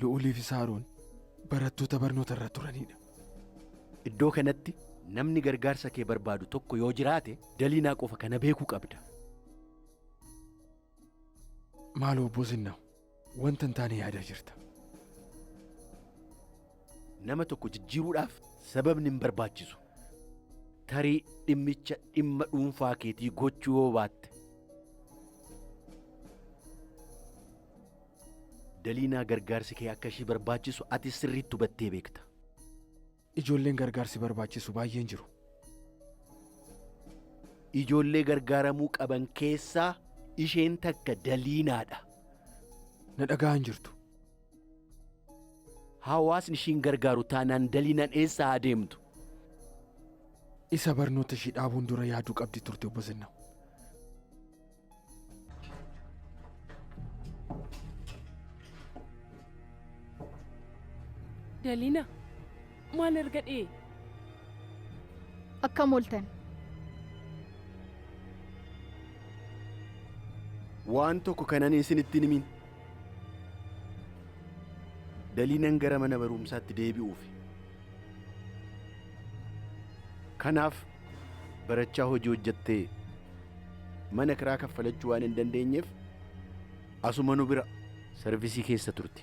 Lu'ulii fi Saaroon barattoota barnoota irra turanidha. Iddoo kanatti namni gargaarsa kee barbaadu tokko yoo jiraate Daliinaa qofa kana beekuu qabda. Maaloo obbo Zinnaw, wanta hin taane yaadaa jirta. Nama tokko jijjiiruudhaaf sababni hin barbaachisu. Tarii dhimmicha dhimma dhuunfaa keetii gochuu yoo baatte. Daliinaa gargaarsi kee akka ishii barbaachisu ati sirriitti hubattee beekta. Ijoolleen gargaarsi barbaachisu baay'een jiru. Ijoollee gargaaramuu qaban keessaa isheen takka Daliinaadha. Na dhaga'aa hin jirtu. Hawaasni ishiin gargaaru taanaan Daliinaan eessa haa deemtu? Isa barnoota ishii dhaabuun dura yaaduu qabdi turte obbo Zinnaw. Daliina, maal erga dhee? Akkam ooltan? Waan tokko kanan isinitti hin himin. Daliinan gara mana barumsaatti deebi'uufi. Kanaaf barachaa hojii hojjettee mana kiraa kaffalachuu waan hin dandeenyeef asuma nu bira sarvisii keessa turti.